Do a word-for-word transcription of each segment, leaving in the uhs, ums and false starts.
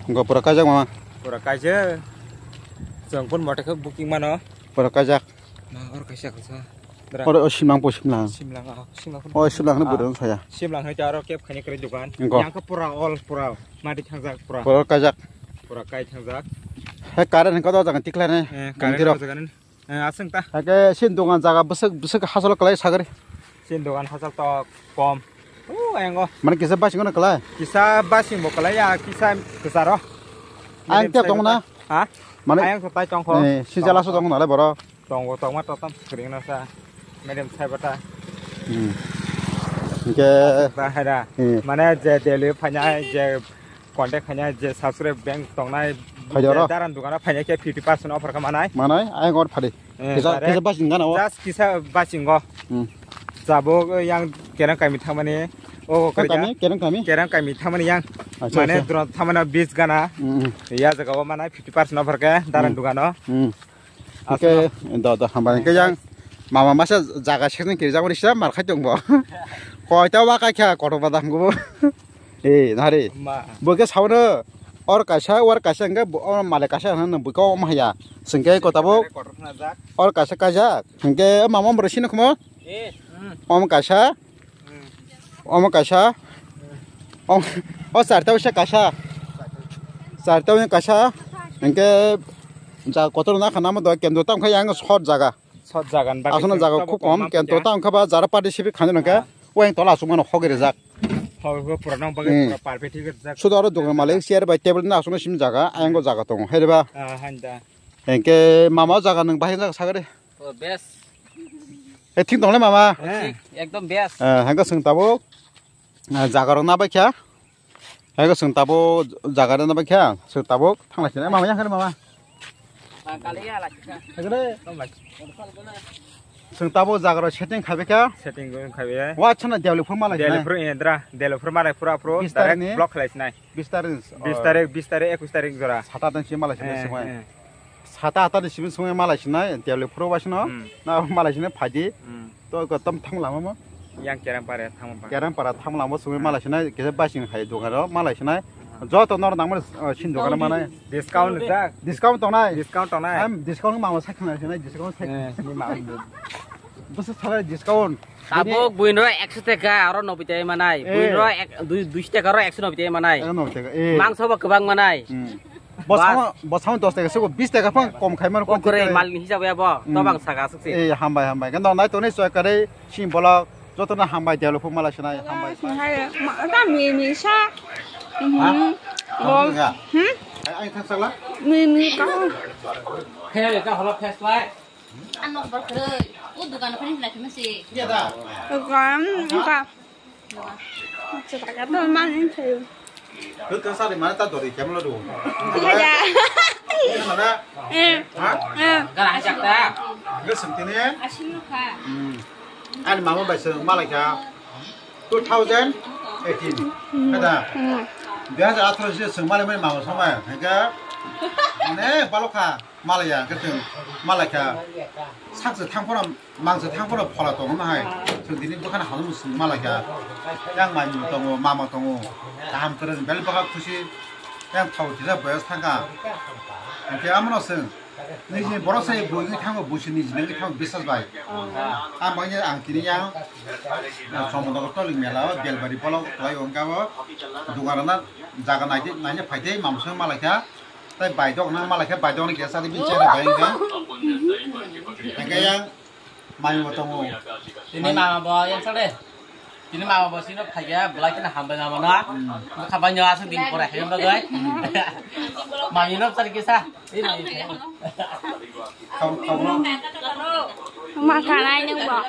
Go pura kajak mama. Pura kajak. Jong pun motor khe booking mano. Pura kajak. Na or kaisa kaisa. Dra. Oro o simlang po simlang. Simlang ah, simlang pun. O simlang ni Ah. Burung saya. Simlang hai aro kep khani kre dukan. Engko. Yang ke pura all pura. Mati thangjak pura. Pura kajak. Pura kai thangjak. He current ko do jangan tikla ne. Eh, Nang current tirok. Ko jangan. Eh, aswng ta. Hake sin dogan jaga bwswk bwswk hachalo kwlai sagari. Sin dogan hachal to kom. O, ayango. Mane kisa basing no kwlai. Kisa basing bo kwlai ya, kisa kwcharo. Ang Medium tep size tong na? Bata. Ha? Mane Ayang so tai tong kho. Eh, si jala so tong na le boro. Tongo tongma to tam screen no sa. Medium size bata. Hmm. Hingke Ba hera. Hmm. Mane je daily phanya je contact khanya je subscribe bank tongnai Phai oro. Daran dukana phanya khe fifty percent offer kha manai. Manai, ayang or phadi. Eh, Kisa, direct. Kisa basing gana o. Just kisa basingo. Hmm. Jabo yang kerang kami thamani. O Kerang kami, kerang kami. Kerang kami thamani yang. Acha, mane acha. Drone thamani bis gana. Hmm, hmm. Ya jaga o manai fifty percent offer khe daran Hmm. dukano. Hmm. Aswk. Oke, do, do, hambai. Oke, yang mama masa jaga sekni kiri jago risa mar khai tong bo. Koi ta wa kai kha kotor badam go. Eh, nari. Ma. Bo ke sabono or kaisa, or kaisa hingke bo, or male kaisa hwnna bo ko ma ya. Singke ko tabo Kotor khna jak. Or kaisa kajak. Hingke mama mro sino khmo. Eh, hmm. Om kaisa. Hmm. Om kaisa. Om, o charta usa kaisa. Charta usa kaisa. Hingke ja kotor na khana mo do kendo tam khai ang short jaga. Short jaga ni bagwi Aswkno jaga khub kom, kento tang kha ba jara party sibik khani nang khe. Ah. Weng tola aswk mano hogwi rijak. Hogwi pura nang bagwi Hmm. pura perfect higwi rijak. Sudo aro dogan malik chair bai table na aswkno sim jaga, ayang go jaga tongo. Hai ba? Ah, han da. Hingke mama o jaga nwng bahai jaga sagari. Oh, best. Eh, thik tong le mama. Thik, ekdom best. Eh, hingke swng tabuk. Ah, jaga rok na bai kha. Hai ko chwng tabo jaga rwna bai kha, chwng tabuk thang lai sinai, mama yang khe mama. Hai ko re. Chwng tabo jaga rok setting khai bai kha. Setting khai bai. Wa chana Delhi phuru malai sinai. Delhi phuru endra, Delhi phuru malai phuru phuru. Bis tarik direct ni? Block khlai sinai. Bis tarik ni, Bis tarik, bis tarik, ekus tarik jora. Sata dan si malai sinai Eh, semai. Eh. Sata ata ni simi simi malai sinai, Delhi phuru wa sino. Hmm. Na malai sinai phaidi. Hmm. To ko tom thang lama mo. Yang Kerang para thang ba. Kerang para thang lama simi Hmm. malai sinai, kisa basing hai dogan ro malai sinai. Hmm. Joto nor nang mani, uh, sin dogan manai. Discount jak. Discount tongnai. Discount tongnai. Am discount mama sak nai sinai, discount sak. Eh, ni ma. Bwswk salai discount. Tabuk buino ekso taka aro noboi taka manai. Eh. Buino ek, dui, dui taka aro ekso noboi taka manai. Ekso noboi taka, eh. Mangso bo kwbang manai. Hmm. Bosamo, Bas. Bosamo dos taka sego, bis taka phang kom khai mano, Kom kwrwi khe. Mal ni hisab ya bo, Hmm. Tobang saka aswk se. Eh, hambai, hambai. Khe nong nai tongnai choi kwrwi, sin bolok, joto no hambai, Delhi phuru malai sinai, hambai. Hai, ma, ta mi, mi sa. Ha? Mhm. Tong Bom. Tong ya? Hmm? Ai, ai, thang sakla? Mi, mi ka. Khe, ka hola face lai. Ano bor kwrwi. O dukan phani hinai phimasi. Iya da. Dukan, ka. Chwla ka to man in thayo. Hwnkhe sa de mane ta dori kemlo do. Iya da. Mana? Eh. Ha? Eh. Gara hajak ta. Ge sengtene. Asin kha. Hmm. Ani mama bai seng malai kha. Two thousand eighteen. Hmm. Kada. Hmm. Dui hajar atharo se seng malai mani mama sama. Hega. Ne balokha. Malaya, khe chwng malai kha. Sakse thang phano, mangse thang phano phola tongo no hai. Chwng tini bwkhano hamjakmung swng malai kha. Yang mai mung tongo, mama tongo. Kaham kwrwng, belai bwkha khusi. Yang thau kisa boyos thang kha. Hwnkhe amono swng. Niji borok sai bui wngwi thango, buisi niji wngwi thango, biswas bai. Ang bai ang tini yang, Chomodongo Tolik mela o, Belbari bolok kwlai o, hwnkhe abo dugan rwna jaga naidi, naina phaitei, mamsong malai kha. Tai baidok na malai khe baidok ni kesa di bichara bai kha. Hingke yang mai bo tongo. Tini mama bo yang sale. Tini mama bo sino phaiya belai kena hambai mama no. Khabai no asuk din pore hayam bagai. Mami no sari kisa. Ini. Kau kau no. Ma kanai nung bo.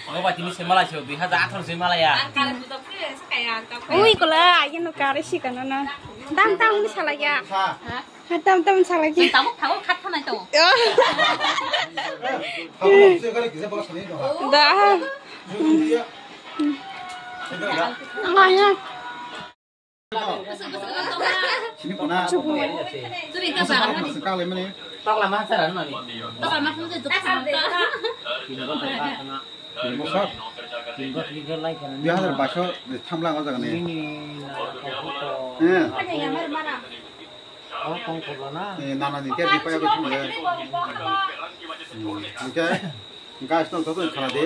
Oba tini se malai se dui hajar atharo se malai ya. Ui kola ayen no kare si kana na. Tam tam ni salai ya. Ha tam tam salai ki. Tabuk tabuk khat thanai to. Da. Ngaya. Sini kona. Suri ka ba. Kalai mani. Tokla ma sara no ni. Tokla ma sara no ni. Dui hajar baish thamlang o jaga ni. Eh. Eh, nana ni tiar di paya ko thang le. Hmm, hingke guys no joto khana di.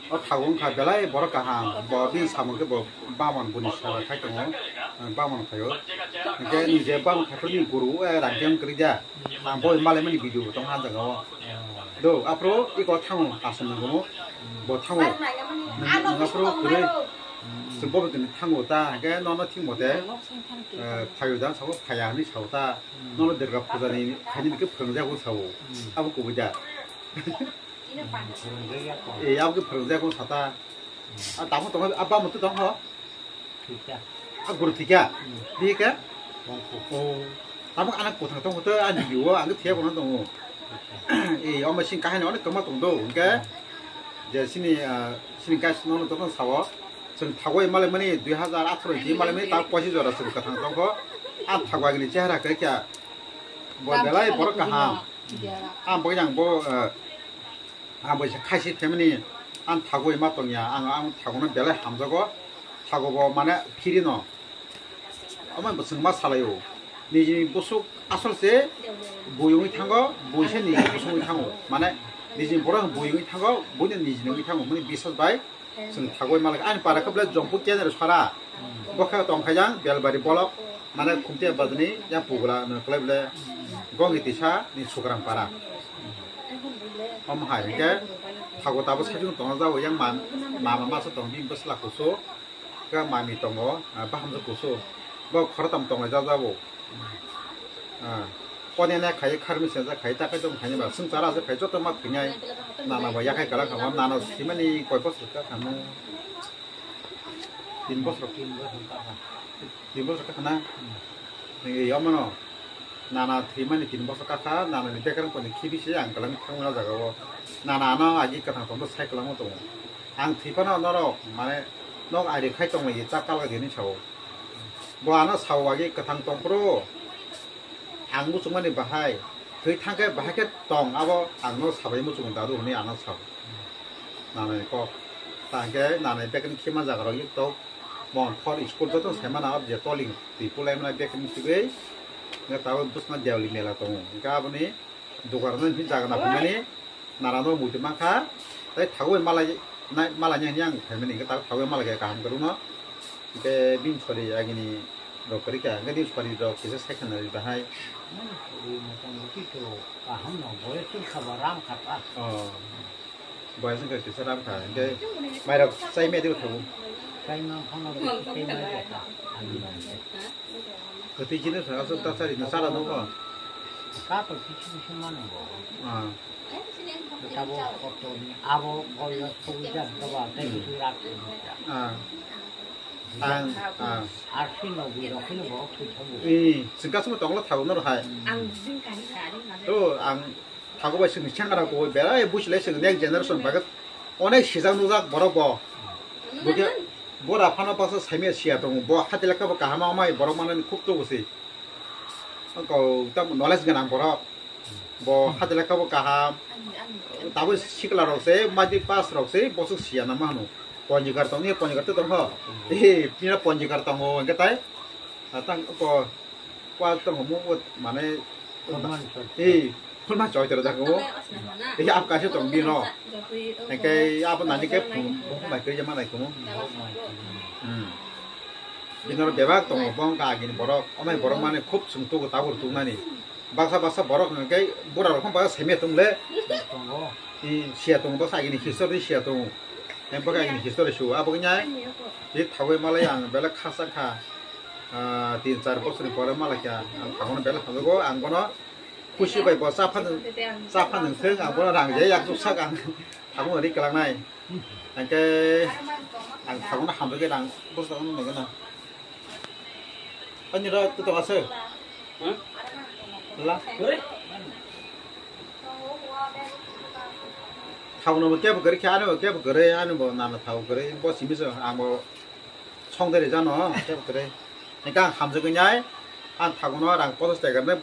O thago wngkha belai borok kaham. Bo bini samung khe bo bamon buni sara khai tongo. Eh, bamon khaio. Hingke ni je bamon khai ni guru, eh, rang teng kri ja. Ang bo malai mani video bo tong han jaga o. Do, aphuru iko thango, aswk nangkukgo. Bo thango. Nwng, nwng aphuru kwrwi. Chwng bo tini thango ta, hwnkhe nono thik mote, eh, phaio jang sabo phaiya hwnwi sao ta. Nono Durga puja ni khaini khe phwrwngjago sao. Abo kubui da. Eh, abo khe phwrwngjago sa ta. A tamo tongo, a bamon to tongkho. Thika. A guru thika? Hmm. Thika? Tongkho. Oh. Tamo anak kothang tongkho to, ani biyo, ang thia kono tongo. Thika. Eh, omo sing kahani onek tongma tongdo, hingke? Hmm. Je sini, ah, sini guys nono joto sao. Chwng thago malai mani dui hazar atharo ji malai mani ta poichi jora chwng kathang tongkho. A thago agini chehra khe kya? Bo belai borok kaham. Ram Charan. Ang bo yang bo, ah, Ang bai khaisi family, ang thagwi ma tongya, ang, ang thagono belai hamjago, thagobo mane phirino. Omo bo chwng ma salaio, nijini busuk asol se bui wngwi thango, bui se nijini busuk wngwi thango, mane nijini borok bui wngwi thango, buino nijini wngwi thango, mani biswas bai. Chwng thagwi malai, ani para khe belai Jompu Kendra sara. Bo khe tong kha yang Belbari bolok, mane Khumtiya bazarni yang Pugula no kwlai bole Gongiti sa ni Sukrang para. Om hai hingke thago tabo sajung tong jabo yang man, mama masa tong bini bwsla kusu, khe mami tongo, ah, bahamjwk kusu. Bo khorotam tonglai jak jabo. Ah, kone ne khai kharmi se jak khai ta khai tong khai ba sung chara se khai joto ma thwinai. Nana bo yakhai kala khamo nana simani koi bosor ka khamo. Tin bosor. Tin bosor ka khana. Ni yomano. Nana thwimani tin bosor ka kha, nana ni bekrang koni khibi se ang kalang thangma jaga o. Nana ano agi kathang tong sai kalang tongo. Ang thwi phano norok mane nok ari khai tong lai cha kal gini sao. Bo ano sao agi kathang tong phuru. Ang muchungmani bahai, thwi thangkhe bahai khe tong, abo ang no sabai muchungo dadu hwnwi ano sao. Nanani kok. Tangkhe nanani bekni khima jaga rok yek tok. Mon khor school joto saimana, ob je toling twi pulai mana bekni khibui. Nge tabo bwsma Deoli mela tongo. Hingkhe aboni dugar no hwnwi jaga na phunani. Nana no muitu mankha, tei thagwi malai, nai, malai nai yang phaimani, hingke tak thagwi malai khe kaham kwrwngno. Hingke bini sori agini rok kwrwi kha, hingke bini sori rok kisa secondary bahai. Bini sori motamuti to kaham no, boyos wngkha ba ram kha ta. Oh. Boyos wngkha kisa ram kha, hingke mairok chai medi thago. Chai ma phano bisi chai ma kha. Kwtwi jinis aswk ta sari no sara nukho. Ka to kisi kisi mano bo. Ah. Tabo koto ni abo boyo sugui jak doba tei kisi rak sugui jak. Ah. Ang, ah. Arsi no bui rok kheno borok thwi thango. Eh, singka simo tonglo thago no hai. Ang jing kani kani mane. To ang thago bai sing sangara ko berai busi lai sing next generation bagat onek sijak nujak borok bo. Buke bora phano baksa saimia sia tongo. Bo hati lekha bo kaham amai borok manani khub to busi. Kau tam knowledge gwnang borok. Bo hati lekha bo kaham. Tabuk sikla rok se, maitri pass rok se, bosok siya nama hano. Ponjikar tong, e ponjikar to tong ho. E, pina ponjikar tong ho, engke tai. Tang ko, kwa tong ho, mu, mane, Forman choi. E, forman choi tero jago. E, ap kaise tong bino. Engke, ap nani ke, bung, bung bai kiri jama nai kumu. Hmm. Bino bebak tong ho, bong ka agini borok. Omai borok mane khub sung tugo tabur tungnani. Baksa baksa borok hwnkhe bura rok phano baksa semi tong le. Tongo. I siya tongo baksa agini history siya tongo. Em baksa agini history su abo nya. I thagwi malai ang bele khasa kha. Ah, tin char bosor ni pore malai kha. Ang thagono bele hamjago ang bono khusi bai bo cha phan cha phan thwng ang bono rang je yak sak ang thagono ri kwlangnai. Hingke ang thagono hamjagwi rang bosor no nangna. Ani ro to to ase. Hmm? La. Thago no kebo gari khe ani bo kebo gari ani bo nana thago gari bo simi so ang bo song dere jano kebo gari. Hingke ang hamjagwi nai ang thago no rang pochas taka ne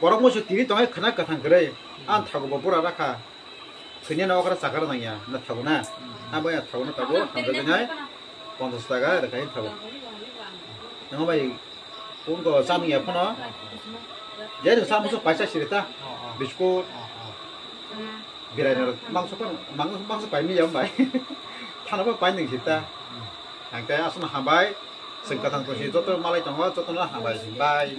borok musu tini tongai khana kathang gari ang thago bo bura rakha. Thwinani okra chakra nangya, na thago na? Abo ya thago na tabo, hamjakgwi nai ponchas taka rwkha hin thago. Nang bai Kung ko cham ya phano. Jai sa musu paisa sirita. Biskut. Birai na mangso pan, mang-, mangso pai mi ya bai. Thana pa pai ning sita. Ang te asma hambai. Sengkatan ko si joto malai tongo, joto na hambai. Bai.